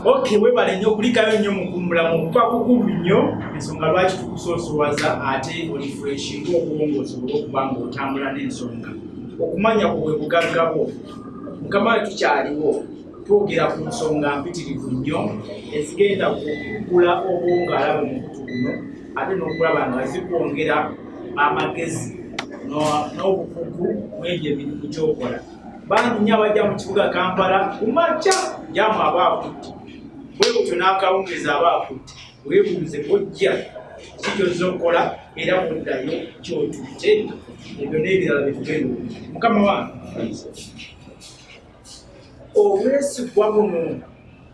Okay, webale nnyo okulikayo nnyo mu mulamu, kuba kukulu nnyo. Ensonga lwaki tukusoosowaza, ate oli fresh ng'obwongo osobole okuba ng'otambula n'ensonga. Okumanya ku bwe bugagga bwo. Mukama we, tukyaliwo twogera ku nsonga mpitirivu nnyo ezigenda kukugula obwongo alaba omukutu guno, ate n'okulaba nga zikwongera amagezi n'obukugu mu egyo emirimu gy'okola. Bangi nnyo abajja mu kibuga Kampala ku makya, jam aba akutte, bwe butyo n'akawungeezi aba akutte. Weebuuze ojja kikyozza okukola era kuddayo kyotutte, ebyo n'ebirala byetugenda okumanya. Mukama wange, obwesigwa buno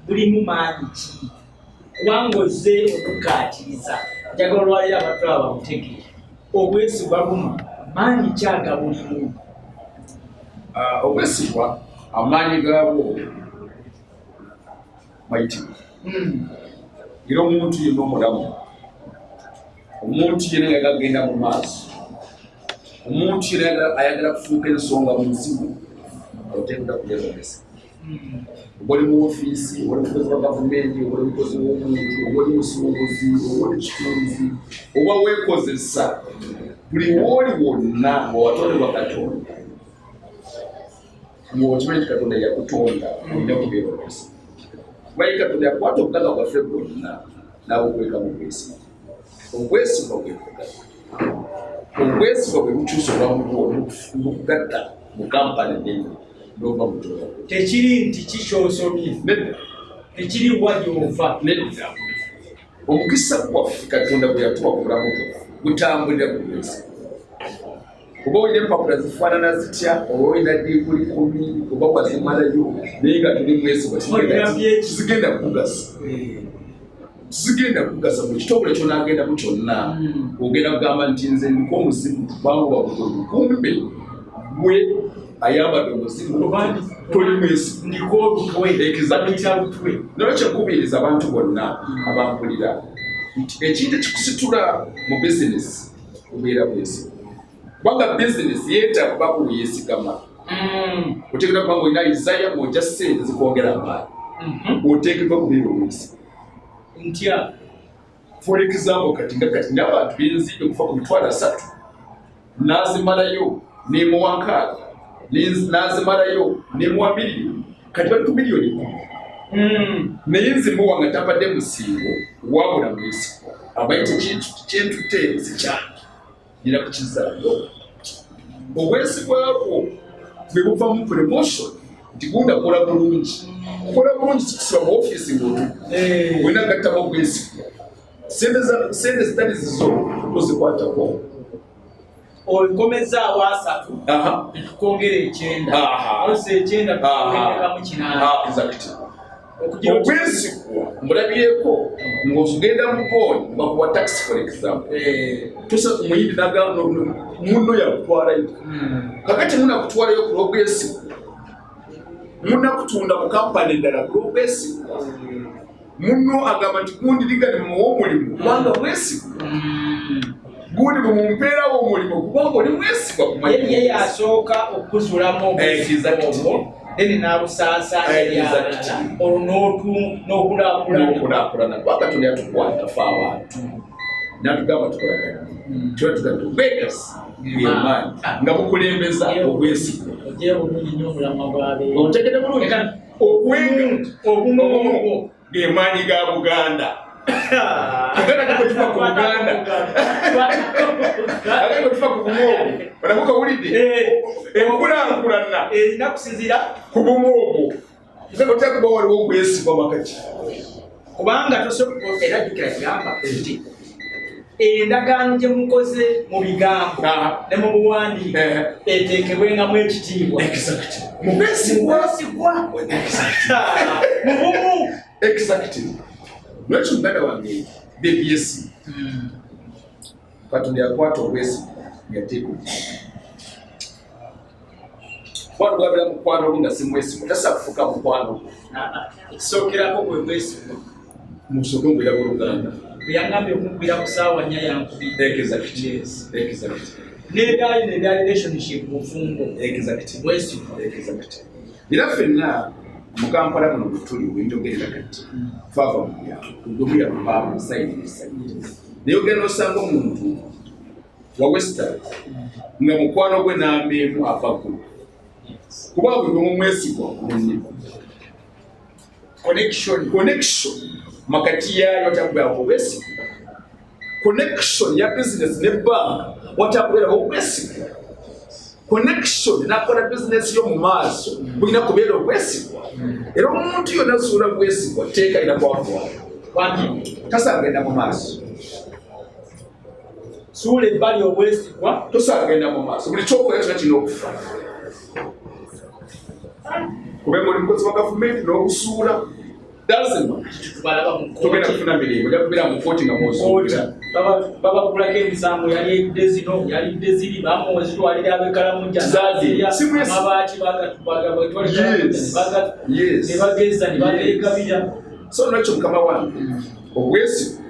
bulimu maanyi ki? Kubanga ozze okukkaatiriza, njagala olwaleero abatulaba babutegeere. Obwesigwa buno maanyi ki agabulimu? Ah, obwesigwa amaanyi gaabwo mayitirivu. Era omuntu yenna omulamu, omuntu yenna nga gagenda mu maaso, omuntu yenna ayagala kufuuka ensonga mu nsi muno, oteekeddwa kubeera omwesigwa. Oba oli mu ofiisi, oba oli mukozi wa gavumenti, oba oli mukozi w'omuntu, oba oli musuubuzi, oba oli kitunzi, oba weekozesa, buli wooli wonna nga watondebwa Katonda, ng'okimanyi nti Katonda yakutonda, olina kubeera omwesigwa. Kuba ye Katonda yakwata obugagga bwaffe bwonna n'abukweka mu bwesigwa. Obwesigwa bwe bugagga, obwesigwa bwe bukyusa obulamu bwo n'okugatta mu kampani ennene n'ova mu kyoba. Tekiri nti kikyosomye. Nedda. Tekiri wa gy'ova. Nedda. Omukisa gwaffe Katonda gwe yatuwa ku bulamu bwaffe gutambulira ku bwesigwa. Oba olina empapula zifaanana zitya, oba olina diguli 10, oba wazimalayo, naye nga tuli mwesigwa, kizigenda kukugasa, kizigenda kukugasa mu kitongole kyonagendamu kyonna. Ogenda kugamba nti nze ndiko omuzimu, kubanga wabugobi kumbe gwe ayambadde omuzimu, toli mwesigwa. Ndiko olutwe. Exactly. Nolwekyo nkubiriza abantu bonna abampulira nti ekintu ekikusitula mu bizinesi kubeera bwesigwa, kubanga bizinesi yeetaaga kuba kuyesigama. Oteekeddwa kuba ng'olina isaya ng'ojja ssente zikwongera amaanyi. Oteekeddwa kubeera omwesigwa. Ntya? For example, kati nga kati n'abantu benzimbe kufa ku 300,000, n'azimalayo nemuwa 60, n'azimalayo nemuwa miliyoni, kati bali ku miliyoni 10. Naye nze muwa nga tampadde musingo, wabula mwesigwa, amanyi ti kyentutte si kyange, nina kukizaayo. Obwesigwa bwo bwe buvamu promotion, nti gunda kola bulungi. Kukola bulungi kikusiba mu ofiisi ng'otu olina gattamu obwesigwa, sente zitali zizo tozikwatako. Okomezaawo 30, netukwongera 90. Oza 90, tukwongerekamu 80. Okugira obwesigwa mulabyeko ng'ogenda mu booni bakuwa taxi, for example. Tusa omuyindi nagamba munno yakutwalayo. Kakati munakutwalayo ku lw'obwesigwa, munakutunda mu kampani endala ku lw'obwesigwa. Munno agamba nti gundi ligani mumuwa omulimu kubanga mwesigwa, gundi bwemumpeerawo omulimu kubanga oli mwesigwa. Ye ye yasooka okuzulamu obwesigwa obwo, then n'abusaasaanya eri abalala, olwo n'okulaakulana. N'okulaakulana, kuba Katonda yatukwata fe abantu natugamba tukolagane, tuba tugamba obwegasi gemaanyi nga bukulembeza obwesigwa. Ogye bulungi nnyo omulamwa gwabeera. Otegede bulungi obwega obumu obwo gemaanyi ga Buganda. Buganda kwe tuva ku Buganda, ate bwe tuva ku bumu obwo, olabuka owulidde enkulaakulana erina kusinziira ku bumu obwo. Otya kuba waliwo obwesigwa wakati. Kubanga tosobola, era jjukira kigamba nti endagaano gye mukoze mu bigambo ne mu buwandiike eteekebwengamu ekitiibwa. Mu bwesigwa. Bwesigwa, mu bumu. Exactly. Lwekyo muganda wange BBS, Katonda yakwata obwesigwa yateeka mukwano gwabira mukwano gwo nga simwesigwa, tasobola kufuuka mukwano gwo. Ekisookerako bwe bwesigwa. Musooke mubeera boluganda. Bwe yangambye okunkubira ku saawa 4, yankubidde. Exactly. N'ebyali nebya relationship, bufumbo. Exactly. Bwesigwa. Exactly. Era ffenna Mu Kampala muno bwetuli wenjogerera kati, twava mu byalo, omuyakubamu side ne side, naye ogenda osanga omuntu wa Western nga mukwano gwe namba emu ava ggulu, kuba buli omu mwesigwa munne. Connection. Connection makati yaayo watakubeerako obwesigwa, connection ya business ne bank watakubeerako obwesigwa, connection nakola business yo mu maaso bulina kubeera obwesigwa. Era omuntu yonna suula bwesigwa teeka ina kwafuwala. Wangi. Tasagenda mu maaso. Suula ebbali obwesigwa. Tosagenda mu maaso. Buli kyokola kyona kirina okufa, kubanga oli mukozi wa gavumenti n'okusuula dazima. Tubalaba mu togenda kooti. Kufuna mirimu, ojja kubeera mu kooti nga kooti mwozuukira. Babagulako emisango, yalidde zino, yalidde ziri, bamuwezitwalira ab'ekalamujja. Zaadi, si mwesi. Amabaati ne bageza ne bageegabira. So nolwekyo mukama wange, obwesigwa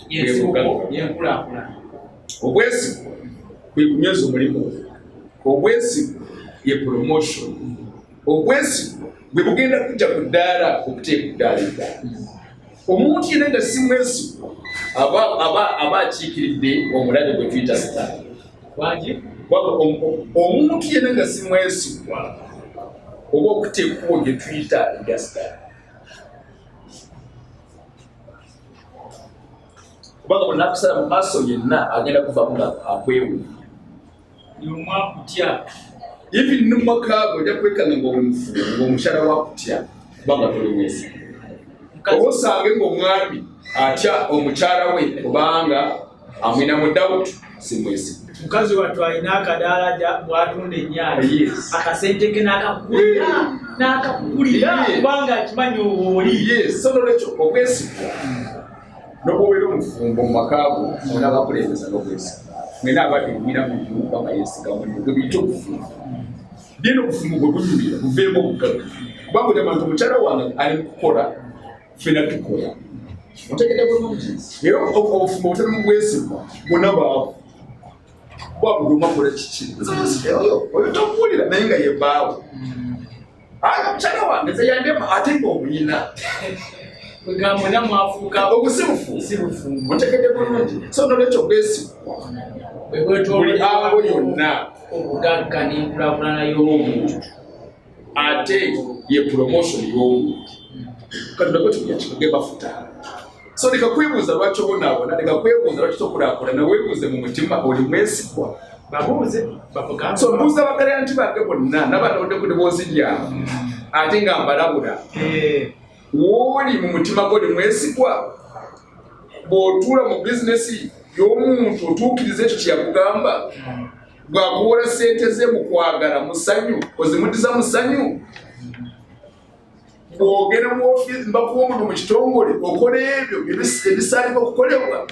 Yensibuko yenkulaakulana. Obwesigwa kwe kunyweza omulimu, obwesigwa ye promotion, obwesigwa bwe bugenda kujja ku ddaala okuteeka ku ddaala eddala. Omuntu yenna nga si mwesigwa aba akiikiridde omulabe gwe tuyita Sitaani. Wangi. Kubanga omuntu yenna nga si mwesigwa oba okuta ekkubo gye tuyita erya Sitaani, kubanga buli nakusala mu maaso yenna agenda kuvamu nga akwewuunya. Buli omu akutya. Even ne mu maka go ojja kwekanga nga oli mufumbo ng'omukyala wakutya kubanga toli mwesigwa, oba osange ng'omwami atya omukyala we kubanga amwina mu doubt, si mwesigwa. Mukazi wattu alina akadaala bw'atunda ennyaanya. Akasente ke n'akakukulira n'akakukulira, kubanga akimanyi oli. Yes, so nolwekyo obwesigwa, n'obwobeera omufumbo mu maka go ona bakulembeza n'obwesigwa, mwena ababiri mwina munyumba nga yesiga munne gwe biyita obufumbo. Naye n'obufumbo bwe bunyumira buveemu obugagga, kubanga ojja nti omukyala wange ali mu kukola, ffena tukola, otegedde bulungi. Era obufumbo butali mu bwesigwa bwonna baavu, kuba buli omu akola kiki. Oyo tomuwulira naye nga ye bbaawe, aya mukyala wange nze yandema, ate nga omuyina. Kwegamba mwena mwafuuka obusibufu. Si bufumbo. Otegedde bulungi. So nolwekyo obwesigwa Bwe buli abo yonna obugagga n'enkulaakulana y'omuntu. Ate ye promotion y'omuntu. Katonda gwe mafuta. So leka kwebuuza lwaki obonaabona, leka kwebuuza lwaki tokulaakulana, weebuuze mu mutima, oli mwesigwa? Babuuze bakugambe. So mbuuza bakalanti bange bonna n'abalonde ku ddoboozi lyabwe, ate nga mbalabula, wooli mu mutima gwo oli mwesigwa? Bw'otuula mu bizinesi y'omuntu otuukiriza ekyo kye yakugamba? Bw'akuwola sente ze mu kwagala mu ssanyu, ozimuddiza mu ssanyu? Bw'ogenda mu ofiisi mbakuwa omulimu mu kitongole, okola ebyo ebisaanibwa okukolebwa?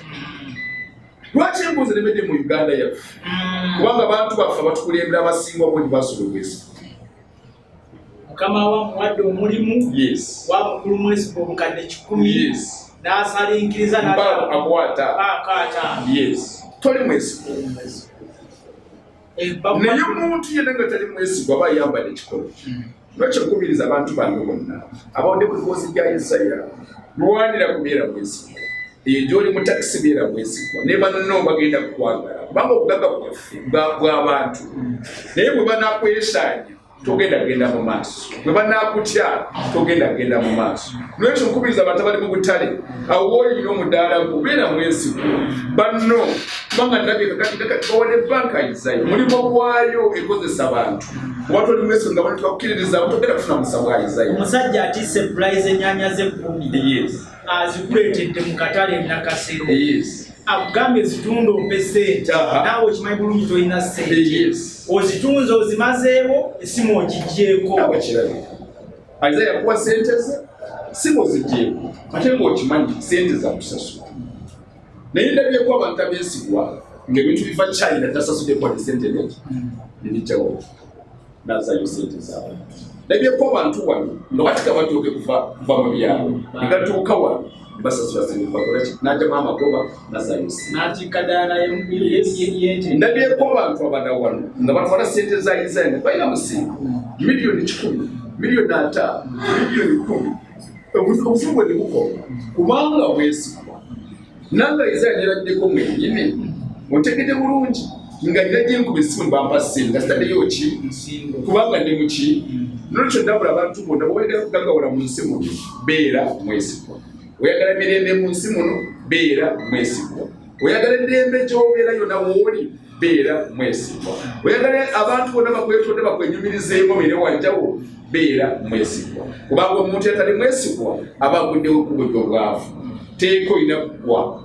Lwaki embuuzi lemedde mu Uganda yaffe? Kubanga abantu baffe abatukulembera abasinga obungi basula obwesigwa. Mukama wa muwadde omulimu wa mukulu mwesigwa obukadde 100, n'asalinkiriza. Mpa akwata. Paako 50. Yes, toli mwesigwa. Naye omuntu yenna nga tali mwesigwa aba ayambadde ekikolo. Lwaki okubiriza abantu bange bonna abawodde ku ddoboozi lya Yesaya, lwanira kubeera mwesigwa. Eyo gy'oli mu takisi, beera mwesigwa ne banno bagenda kukwagala, kubanga obugagga bwaffe bw'abantu. Naye bwe banakwesaanya togenda genda mu maaso, bwe banakutya togenda genda mu maaso. Lwekyo nkubiriza abantu abali mu butale awo woolina omudaala gwo, beera mwesigwa banno, kubanga ndabye kakati kakati bawadde banka Izayo mulimu gwayo ekozesa bantu. Oba toli mwesigwa nga bantu bakukkiririza, togenda kufuna musa bwa Izayo. Omusajja atisse pulayizi ennyaanya ze 10, azikuleetedde mu katale e Nakasero, akugambye zitunde ompe sente. Naawe okimanyi bulungi tolina sente. Ozitunze ozimazeewo, esimu ogigyeko. Nawe kirabe, Isaiah yakuwa sente ze, si bw'ozigyeko, ate ng'okimanyi sente zakusasula. Naye ndabyeko abantu abeesigwa ng'ebintu biva China, tasasudde kwali sente neki nebijjawo nazayo sente zaabwe. Ndabyeko abantu wano nga batika batuuke kuva mu byalo ne gatuuka wano ne basasula sente, bakolaki, n'ajjamu amagoba nazayo sente. N'atikka ddala yente. Ndabyeko abantu abala wano nga batwala sente za Isaiah nga balina musingo 100 million. 50,000, 10 million, obuzibu bwe nebukoma kubanga bwesigwa. Nange Isaya neraddeko mwenyini, ontegedde bulungi, nga nina gyenkuba essimu bampa ssente nga sitaddeyo ki? Nsingo. Kubanga ndi muki. Nolwekyo ndabula abantu bonna, bwewayagala kugagawula mu nsi muno, beera mwesigwa. Oyagala mirembe mu nsi muno, beera mwesigwa. Oyagala eddembe gyobeera yonna wooli, beera mwesigwa. Oyagala abantu bonna bakwetonde, bakwenyumirizeemu, obeere wanjawo, beera mwesigwa, kubanga omuntu atali mwesigwa aba aguddewo ekkubo ly'obwavu. Teeka olina kugwa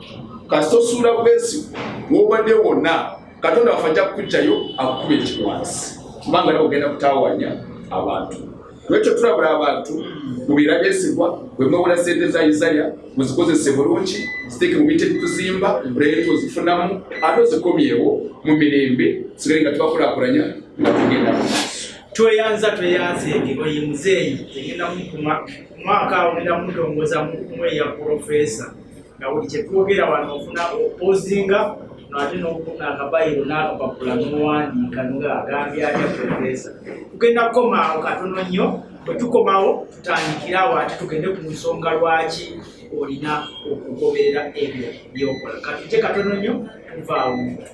kasita osuula bwesigwa. Wobadde wonna, Katonda waffe ajja kukugjayo akukuba ekigwansi, kubanga nawe ogenda kutawanya abantu. Lwekyo tulabula abantu, mubeera besigwa. Bwe mwewula sente za Isaya, muzikozese bulungi, ziteeke mu bintu ebikuzimba, olabe ozifunamu, ate ozikomyewo mu mirembe, sigale nga tubakulaakulanya nga tugenda mu maaso. Tweyanza, tweyanzeege. Oyo muzeeyi egenda mukuma omwaka awo, ngenda mutongoza mweya profesa, nga buli kyetwogera wano ofuna opozinga, ate n'okufuna akabayiro n'akapapula n'owandiika nga agambye atya profesa. Tugenda kukomaawo katono nnyo. Bwe tukomawo tutandikire awo, ate tugende ku nsonga lwaki olina okugoberera ebyo byokola. Katujje katono nnyo, tuvaawo.